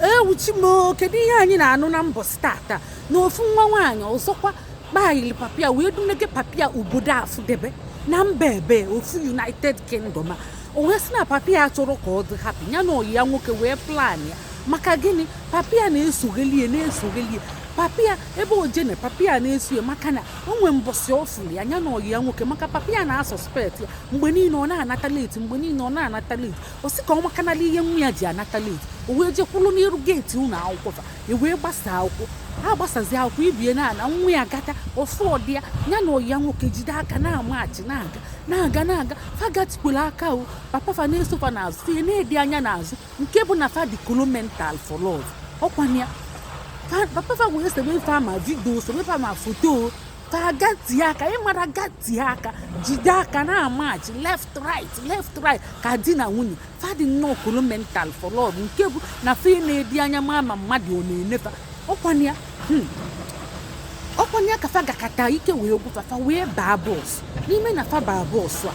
Ewuchi m, kedu ihe anyị na-anụ na mbọsị tata? Na ofu nwa nwaanyị ọzọkwa kpaghịrị papia wee dunege papia obodo afụdebe na mba ebe ofu United Kingdom a. O wee sị na papia chọrọ ka ọ dị happy, ya na oyi ya nwoke wee plan ya. Maka gịnị? Papia na-esoghelie, na-esoghelie papia ebe ojene, papia na-eso ya, maka na o nwee mbọsị ọ fụrụ ya, ya na oyi ya nwoke, maka papia na-asuspect ya mgbe niile ọ na-anata late, mgbe niile ọ na-anata late. Ọ sị ka ọ makanala ihe nwa ya ji anata late. O wee jekwulu n'iru gate ụlọ akwụkwọ fa, e wee gbasaa akwụkwọ ha, gbasazi akwụkwọ ibie na ana nwa ya gata ofu ọdị ya, ya na oyi ya nwoke jide aka na-amachi, na-aga, na-aga, na-aga. Fa gatikwere aka o, papa fa na-eso fa n'azụ, fa na-edi anya n'azụ, nke bụ na fa dị kolo mental for love. Ọkwana ya, papa fa wee sebe fa ma video, sebe fa ma foto. Fa gatie aka, ịmara, gatie aka, jide aka na-amachi left, right, left, right, ka di na nwunye. Fa dị nnọọ kolo mental for love, nke bụ na fa na-edi anya ma mmadụ ọ na-enefa. Ọkwana ya, ọkwana ya ka fa gakata ike wee gwụfa, fa wee baa bus. N'ime na fa baa bus a,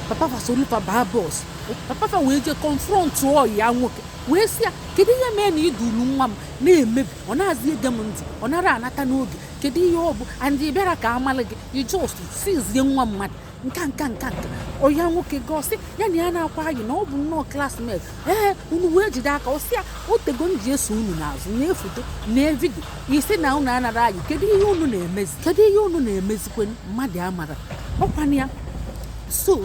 papa fa soro fa baa bus. Papa fa wee jee confront ọyị ya nwoke, wee sị ya, "Kedu ihe mee na idulu nwa m na-emebi? Ọ na-azị ege m ntị, ọ nara anata n'oge. Kedu ihe ọ bụ? And ị bịara ka amalị gị, ị just sizie nwa mmadụ nka nka nka nka." Ọya nwoke gosi ya na ya na-akwa anyị na ọ bụ nnọọ classmate. Ee, unu wee jide aka. Ọsị ya, "Otego m ji eso unu n'azụ na foto na video isi na unu anara anyị. Kedu ihe unu na-emezi? Kedu ihe unu na-emezikwe?" Mmadụ amara. Ọkwana ya, so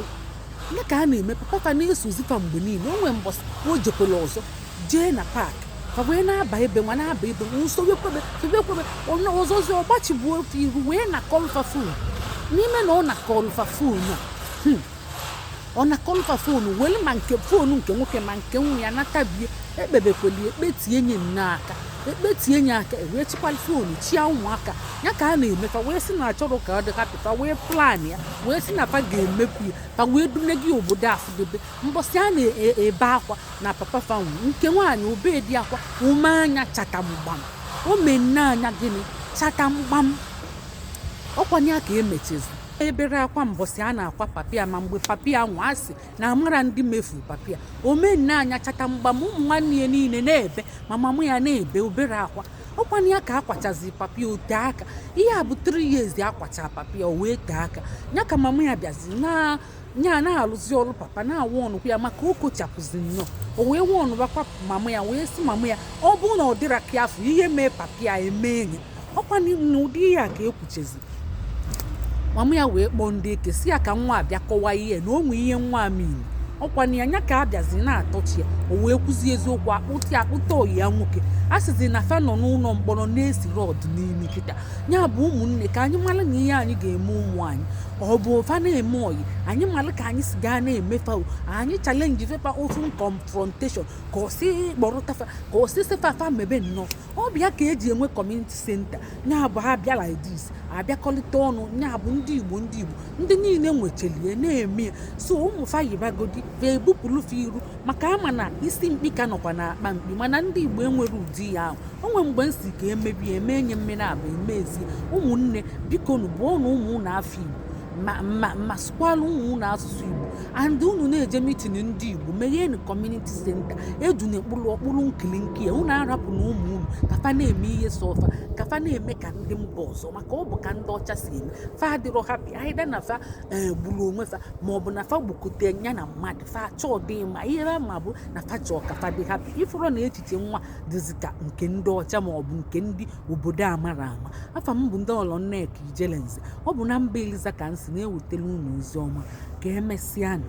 ya ka a na-eme, papa fa na-esozifa mgbe niile. O nwee mbọsị o jekwela ọzọ jee na park, fa wee na-aba ebe nwa na-aba ebe nwa, sobekwebe, sobekwebe. Onye ọzọzi ọgbachibu ofe ihu wee na kọlfa phone. N'ime na ọ na kọlfa phone a, ọ na kọlfa phone were ma nke phone nke nwoke ma nke nwa ya natabie. Ekpebekweli ekpetie nye nne aka, ekpetie nye aka, ewee chikwala phone chia ụmụaka. Ya ka a na-emefa, wee sị na achọrọ ka ọ dị happy. Fa wee plan ya, wee sị na fa ga-emekwu ya. Fa wee dune gị obodo afụdebe. Mbọsị a na-ebe akwa na papa fa nwụ, nke nwaanyị obedi akwa ume anya chatamgbam, o menne anya gịnị chatamgbam. Ọkwanye ya ka emechezi ebere akwa mbọsị a na-akwa papia. Ma mgbe papia nwa asị na amara ndị mefu papia, omenne anya chata mgbam, ụmụ nwanne ya niile na-ebe, ma mama ya na-ebe obere akwa. Ọkwana ya ka akwachazi papia ote aka. Ihe a bụ 3 years akwacha papia, o wee tee aka. Ya ka mama ya bịazi na nya na-alụzi ọrụ papa na-awụ ọnụkwu ya, maka o kochapụzi nnọọ. O wee wụ ọnụbakwa mama ya, wee sị mama ya, ọ bụrụ na ọ dịra ka afọ ihe mee papia eme enyi. Ọkwa n'ụdị ihe a ka ekwuchezi. Mama ya wee kpọọ ndị eke, si ya ka nwa abịa kọwaa ihe na o nwee ihe nwa amin. Ọkwa na ya nya ka abịazi na-atọchi ya, o wee kwuzie eziokwu. Akpụta akpụta oyi ya nwoke, a sịzi na fa nọ n'ụlọ mkpọrọ na-esi rọd n'imi kịta. Ya bụ, ụmụnne, ka anyị mara na ihe anyị ga-eme ụmụ anyị, ọ bụ fa na-eme oyi, anyị mara ka anyị si gaa na-emefa o. Anyị challenge fefa ofu confrontation, ka ọ sị kpọrọtafa, ka ọ sị sịfa fa mebe nnọọ. Ọ bịa ka eji enwe community center, ya bụ abịa like this, abịakọlịta ọnụ. Ya bụ ndị Igbo, ndị Igbo ndị niile nwechelie na-eme ya. So ụmụ fa yibagodi, fa ebupụrụ fa iru, maka ama na isi mkpi ka nọkwa na akpa mkpi. Mana ndị Igbo enwere ụdị ya ahụ. O nwere mgbe m si ka emebi eme enye mmiri abụ emezie. Ụmụnne, biko nu, bụọ na ụmụ unu afọ Igbo, ma ma ma sụkwala ụmụ unu asụsụ Igbo, and unu na-eje meeting ndị Igbo, megheenụ community center eduna ekpụrụ ọkpụrụ nkilinki ya. Unu arapụ na ụmụ unu ka fa na-eme ihe so fa, ka fa na-eme ka ndị mba ọzọ, maka ọ bụ ka ndị ọcha si eme. Fa adịrọ happy aịda na fa gburu onwe fa, ma ọ bụ na fa gbukote ya na mmadụ. Fa chọọ dị mma, ihe ha ma bụ na fa chọọ ka fa dị happy. Ifụrụ na echiche nwa dịzi ka nke ndị ọcha, ma ọ bụ nke ndị obodo amara ama. Afa m bụ ndị ọlọ Nneka Ijelenze. Ọ bụ na mba Eliza ka m si na-ewetara unu ozi ọma. Ka emesịanụ.